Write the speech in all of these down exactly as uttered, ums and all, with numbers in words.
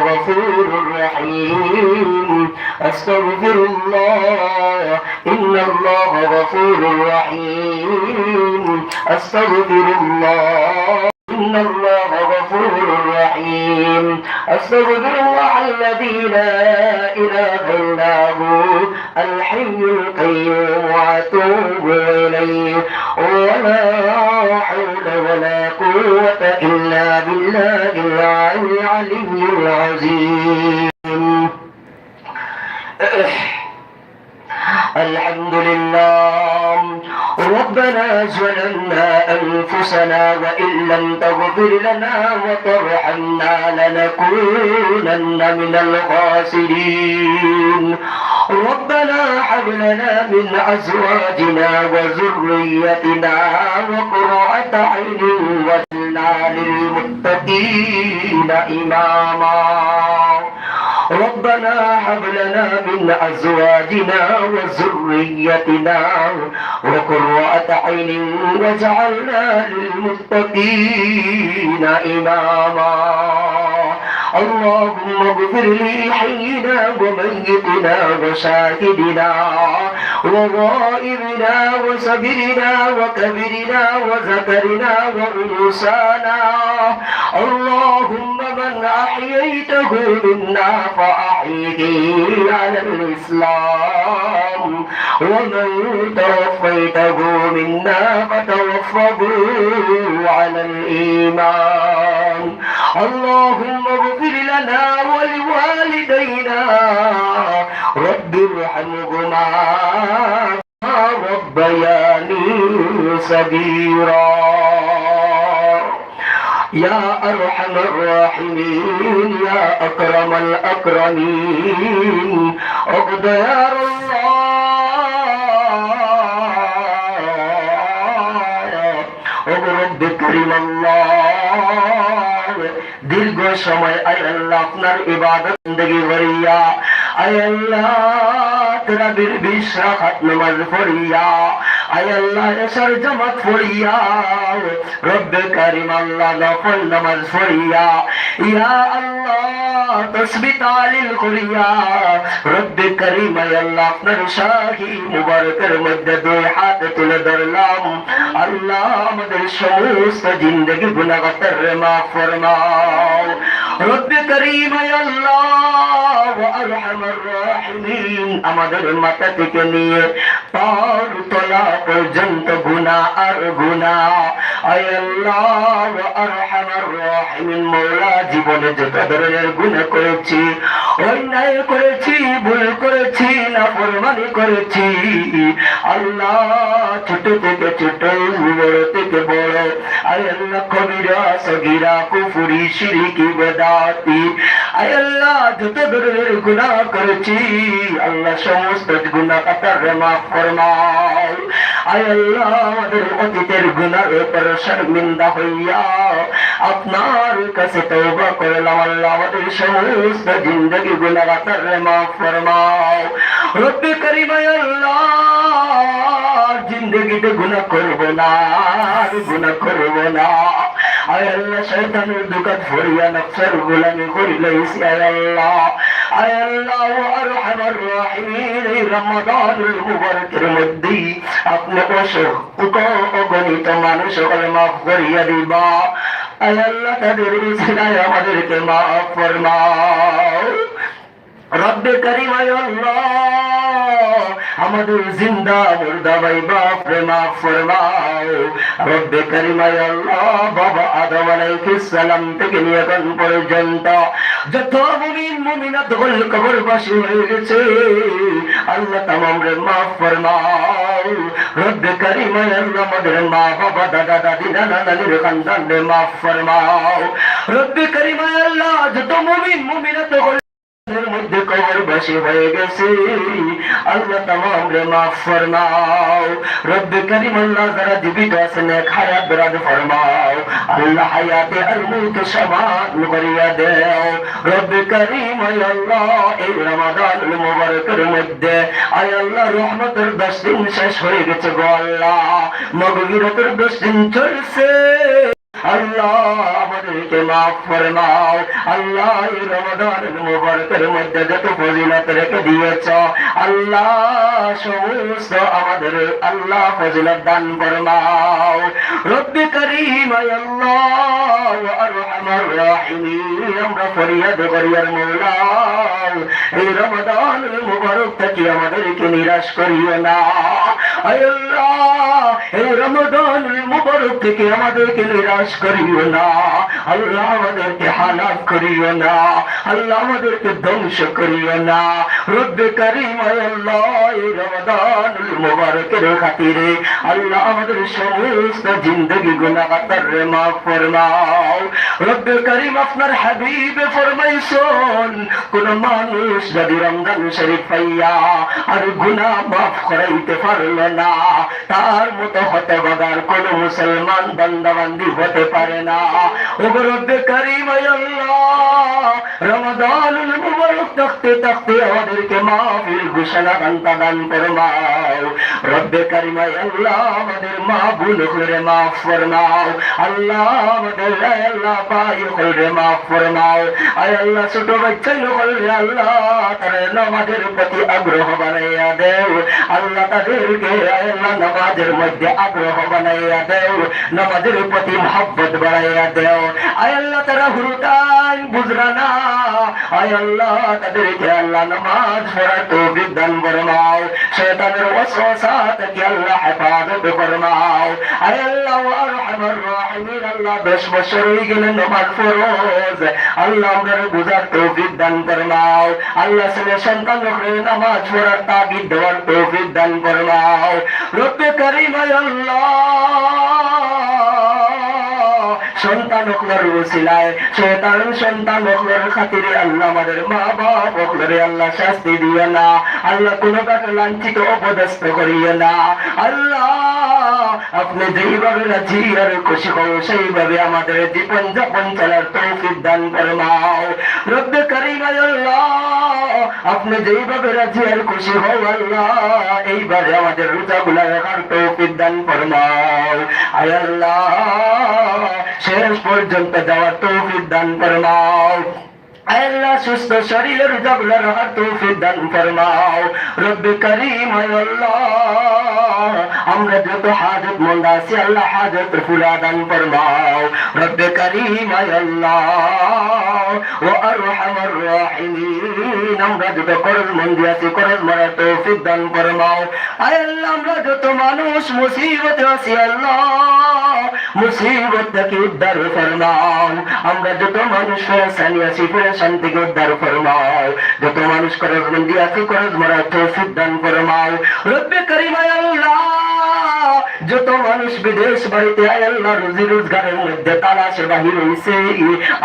غفور رحيم. أستغفر الله، إن الله غفور رحيم. أستغفر الله، إن الله غفور رحيم. أستغفر الله الذي لا إله إلا هو، الحي القيوم، وأتوب إليه. ولا حول ولا قوة إلا بالله العلي العظيم. الحمد لله. ربنا ظلمنا أنفسنا وإن لم تغفر لنا وترحمنا لنكونن من الخاسرين. ربنا هب لنا من أزواجنا وذريتنا قرة أعين واجعلنا للمتقين إماما. ربنا هب لنا من أزواجنا وذريتنا قرة أعين واجعلنا للمتقين إماما. اللهم اغفر لحينا وميتنا وشاهدنا وغائبنا وصغيرنا وكبيرنا وذكرنا وأنثانا. اللهم من أحييته منا فأحيه على الإسلام، ومن توفيته منا فتوفه على الإيمان. اللهم اغفر لنا ولوالدينا، رب ارحمهما كما ربياني صغيرا. يا أرحم الراحمين، يا أكرم الأكرمين، اقض يا الله. ওগো রব্বে করিম আল্লাহ, দীর্ঘ সময়, আয় আল্লাহ, আপনার ইবাদত বন্দেগি করিয়া, আয় আল্লাহ, তারাবির বিশ রাকাত নামাজ পড়িয়া, আয় আল্লাহ, এশার জামাত পড়িয়া, রব্বে করিম আল্লাহ, নফল নামাজ পড়িয়া, ইয়া আল্লাহ, তসবিহ তাহলিল করিয়া, রব্বে করিম, আয় আল্লাহ, আপনার শাহী মুবারকের মধ্যে দুই হাত তুলে ধরলাম। আল্লাহ, আমাদের সমস্ত জিন্দেগি গুনাহ খাতারে মাফ ফরমাও। রব্বে করিম, আয় আল্লাহ, ওয়া আরহামার রাহিমিন, আমাদের মাথা থেকে নিয়ে পার তলা পর্যন্ত গুনাহ আর গুনাহ। আয় আল্লাহ, ওয়া আরহামার রাহিমিন, মওলা, জীবনে যত ধরনের গুনাহ করেছি, অন্যায় করেছি, ভুল করেছি, নাফরমানি করেছি। আল্লাহ, ছোট থেকে ছোট, বড় থেকে বড়, আয় আল্লাহ, কবিরা, সগিরা, কুফরি, শিরিকি, বেদাতি, আয় আল্লাহ, যত ধরনের গুনাহ করেছি, আল্লাহ, সমস্ত গুনাহ খাতারে মাফ ফরমাও। আয় আল্লাহ, আমাদের অতীতের গুনার উপর শর্মিন্দা হইয়া আপনার কাছে তওবা করলাম। আল্লাহ, আমাদের সমস্ত জিন্দেগি গুনাহ খাতারে মাফ ফরমাও। রব্বে করিম, আয় আল্লাহ, জিন্দেগিতে গুনাহ করব না, আর গুনাহ করব না। আয় আল্লাহ, শয়তানের ধোকাত পড়িয়া নফসের গোলামি করিলাইছি, আয় আল্লাহ। আয় আল্লাহ, ওয়া আরহামার রাহিমিন, এই রমাদানুল মুবারকের মধ্যে আপনি অসংখ্য অগণিত মানুষ সকলে মাফ করিয়া দিবা। আয় আল্লাহ, তাদের উসিলায় আমাদেরকে মাফ ফরমাও। রব্বে করিম, আয় আল্লাহ, আমাদের জিন্দা মুর্দা ভাই বাপরে মাফ ফরমাও। রব্বে করিম, আয় আল্লাহ, বাবা আদম আলাইহিস সালাম থেকে নিয়ে এখন পর্যন্ত যত মুমিন মুমিনাত হকল কবরবাসী হয়ে গেছে, আল্লাহ, তামামরে মাফ ফরমাও। রব্বে করিম, আয় আল্লাহ, আমাদের মা বাবা, দাদা দাদি, নানা নানির খানদানরে মাফ ফরমাও। রব্বে করিম, আয় আল্লাহ, যত মুমিন মুমিনাত হকল এর মধ্যে কবরবাসী হয়ে গেছে, আল্লাহ, তামামরে মাফ ফরমাও। রব্বে করিম, আল্লাহ, যারা জীবিত আছেন, নেক হায়াত দারাজ ফরমাও। আল্লাহ, হায়াতে আর মউত সমান করিয়া দেও। রব্বে করিম, আয় আল্লাহ, এই রমাদানুল মুবারকের মধ্যে, আয় আল্লাহ, রহমতের দশ দিন শেষ হয়ে গেছে গো আল্লাহ, মাগফিরাতের দশ দিন চলছে। আল্লাহ, আমাদেরকে মাফ ফরমাও। আল্লাহ, এই রমাদানুল মুবারকের মধ্যে যত ফজিলত রেখে দিয়েছ, আল্লাহ, সমস্ত আমাদের, আল্লাহ, ফজিলত দান ফরমাও। রব্বে করিম, আয় আল্লাহ, ওয়া আরহামার রাহিমিন, আমরা ফরিয়াদ করি, আর মওলা, এই রমাদানুল মুবারক থেকে আমাদেরকে নিরাশ করিও না। আয় আল্লাহ, এই রমাদানুল মুবারক থেকে আমাদেরকে নিরাশ করিও না। আল্লাহ, আমাদেরকে হালাক করিও না। আল্লাহ, আমাদেরকে ধ্বংস করিও না। রব্বে করিম, আয় আল্লাহ, এই রমাদানুল মুবারকের খাতিরে আল্লাহ, আমাদের সমস্ত জিন্দেগি গুনাহ খাতারে মাফ ফরমাও। রব্বে করিম, আপনার হাবিবে ফরমাইছইন, কোন মানুষ যদি রমজান শরীফ পাইয়া আর গুনাহ মাফ করাইতে পারল না, তার মতো হতভাগা আর কোন মুসলমান বান্দা বান্দি হতে পারে না। ওগো রব্বে করিম, আয় আল্লাহ, রমাদানুল মুবারক থাকতে থাকতে আমাদেরকে মাহফিল ঘোষণা ঘন্টা দান ফরমাও। রব্বে করিম, আয় আল্লাহ, আমাদের মা বোন হকলরে মাফ ফরমাও। আল্লাহ, আমাদের, আয় আল্লাহ, ভাই হকলরে মাফ ফরমাও। আয় আল্লাহ, ছোট বাচ্চা হকলরে আল্লাহ, তারা নামাজের প্রতি আগ্রহ বানাইয়া দেও। আল্লাহ, তাদেরকে, আয় আল্লাহ, নামাজের মধ্যে আগ্রহ বানাইয়া দেও, নামাজের প্রতি মহব্বত বাড়াইয়া দেও। আয় আল্লাহ, তারা হুরুতাইন বুঝরা না, আয় আল্লাহ, তাদেরকে আল্লাহ নামাজ পড়ার তৌফিক দান ফরমাও, শয়তানের ওয়াসওয়াসা থেকে আল্লাহ হেফাজত ফরমাও। আয় আল্লাহ, ওয়া আরহামার রাহিমিন, আল্লাহ, দশ বছর হয়ে গেলে নামাজ ফরজ, আল্লাহ, আমরারে বুঝার তৌফিক দান ফরমাও। আল্লাহ, ছেলে সন্তান হকলরে নামাজ পড়ার তাগিদ দেওয়ার তৌফিক দান ফরমাও। রব্বে করিম, আয় আল্লাহ, সন্তান হকলর উসিলায় শয়তান সন্তান হকলর খাতিরে আল্লাহ, আমাদের মা বাপ হকলরে আল্লাহ শাস্তি দিও না। আল্লাহ, কোনো কারণে লাঞ্ছিত অপদস্থ করিও না। আল্লাহ, আপনি যেইভাবে রাজি আর খুশি হও, সেইভাবে আমাদের জীবন যাপন চলার তৌফিক দান ফরমাও। রব্বে করিম, আয় আল্লাহ, আপনি যেইভাবে রাজি আর খুশি হও আল্লাহ, এইভাবে আমাদের রোজাগুলা রাখার তৌফিক দান ফরমাও। আয় আল্লাহ, শেষ পর্যন্ত যাওয়ার তৌফিক দান ফরমাও। আয় আল্লাহ, সুস্থ শরীরে রোজাগুলা রাখার তৌফিক দান ফরমাও। রব্বে করিম, আয় আল্লাহ, আমরা যত হাজতমন্দ আছি আল্লাহ, হাজত পুরা দান ফরমাও। রব্বে করিম, আয় আল্লাহ, ওয়া আরহামার রাহিমিন, আমরা যত করজমন্দি আছি, করজ মারার তৌফিক দান ফরমাও। আয় আল্লাহ, আমরা যত মানুষ মুসিবতে আছি আল্লাহ, মুসিবত থেকে উদ্ধার ফরমাও। আমরা যত মানুষ পেরেশানি আছি, পেরেশান থেকে উদ্ধার ফরমাও। যত মানুষ করজমন্দি আছি, করজ মারার তৌফিক দান ফরমাও। রব্বে করিম, আয় আল্লাহ, যত মানুষ বিদেশ বাড়িতে, আয় আল্লাহ, রুজি রোজগারের মধ্যে তালাশে বাহির হইছে,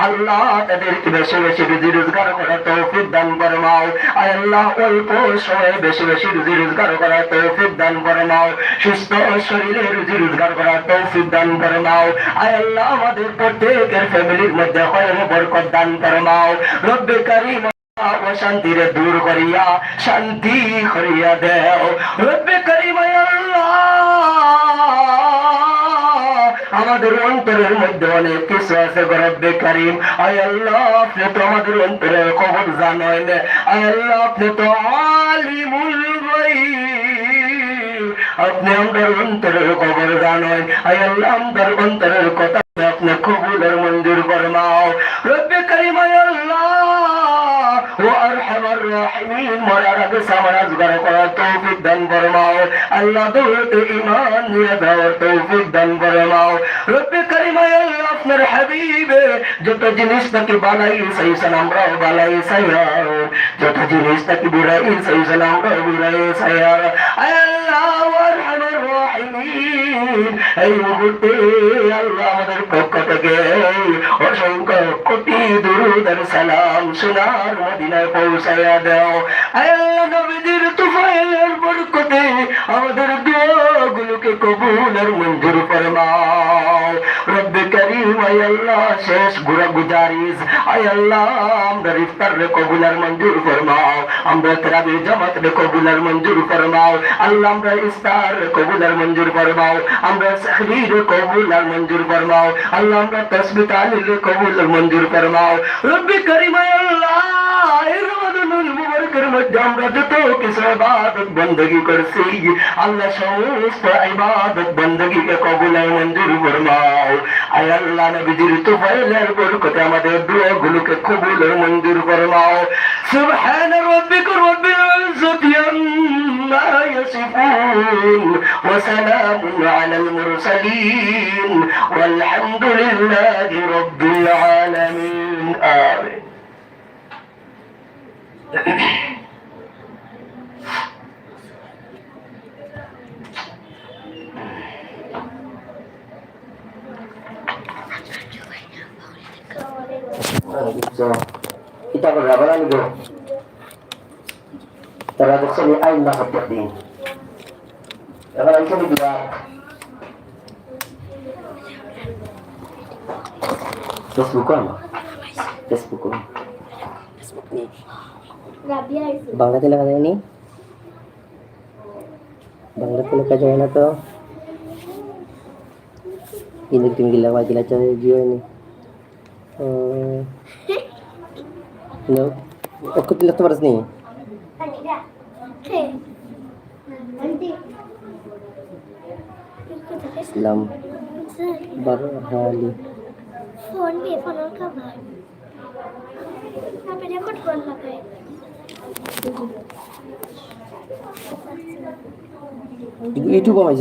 আল্লাহ, তাদেরকে বেশি বেশি রুজি রোজগার করার তৌফিক দান ফরমাও। আয় আল্লাহ, অল্প সময়ে বেশি বেশি রুজি রোজগার করার তৌফিক দান ফরমাও। সুস্থ শরীরে রুজি রোজগার করার তৌফিক দান ফরমাও। আয় আল্লাহ, আমাদের প্রত্যেকের ফ্যামিলির মধ্যে খয়ের বরকত দান ফরমাও। রব্বে করিম, অশান্তিরে দূর করিয়া শান্তি করিয়া দেও। রব্বে করিম, আয় আল্লাহ, আমাদের অন্তরের মধ্যে অনেক কিছু আছে গো রব্বে করিম। আয় আল্লাহ, আপনি তো আমাদের অন্তরের খবর জানেন। আয় আল্লাহ, আপনি তো আলিমুল গায়ব, আপনি আমরার অন্তরের খবর জানেন। আয় আল্লাহ, আমরার অন্তরের কথা আপনি কবুল আর মঞ্জুর ফরমাও। রব্বে করিম, আয় আল্লাহ, ওয়া আরহামার রাহিমিন, মরার আগে সামারা জোগাড় করার তৌফিক দান ফরমাও। আল্লাহ, দৌলতে ঈমান নিয়ে দেওয়ার তৌফিক দান ফরমাও। রব্বে করিম, আয় আল্লাহ, আপনার হাবিবে যত জিনিস থাকি বালাই চাইছইন, আমরাও বালাই চাইয়ার। যত জিনিস থাকি বুরাই চাইছইন, আমরাও বুরাই চাইয়ার। আয় আল্লাহ, ওয়া আরহামার রাহিমিন, এই মুহূর্তে আল্লাহ, আমাদের পক্ষ থেকে অসংখ্য কোটি দুরূদ আর সালাম সোনার মদিনায় পৌঁছাইয়া দাও। আয় আল্লাহ, নবীজির তুফাইলের বরকত করতে আমাদের দোয়াগুলোকে কবুল আর মঞ্জুর ফরমাও। রব্বে করিম, আয় আল্লাহ, শেষ গুরা গুজারিশ, আয় আল্লাহ, আমরা ইফতার রে কবুল আর মঞ্জুর ফরমাও, আমরা তারাবির জামাত রে কবুল আর মঞ্জুর ফরমাও, আল্লাহ, আমরা ইফতার রে কবুল আর মঞ্জুর ফরমাও, আমরা সাহরি রে কবুল আর মঞ্জুর ফরমাও, আল্লাহ, আমরা তসবি তাহলিল রে কবুল আর মঞ্জুর ফরমাও। রব্বে করিম, আয় আল্লাহ, এই রমাদানুল মুবারকের মধ্যে আমরা যত কিছু ইবাদত বন্দেগি করছি, আল্লাহ, সমস্ত ইবাদত বন্দেগিকে কবুল আর মঞ্জুর ফরমাও। আয় আল্লাহ, নবীজির তুফাইলের বরকতে আমাদের দোয়াগুলোকে কবুল আর মঞ্জুর ফরমাও। سبحان ربك رب العزة عما يصفون وسلام على المرسلين والحمد لله رب العالمين. آمين. কিতাবর রাবার আনি গো। তারা দেখছেন এই আইন না করতে দিন। এবার আমি চলে দিলাম। Facebook on। Facebook on। বাংলাতে লেখা যায়নি? বাংলাতে লেখা যায় না তো। কিন্তু তুমি গিলা বা গিলা চাই জিও নি। নো। ওকে তুই লিখতে পারিস নি? ইসলাম বারহালি। ফোন দিয়ে ফোন। YouTube আমার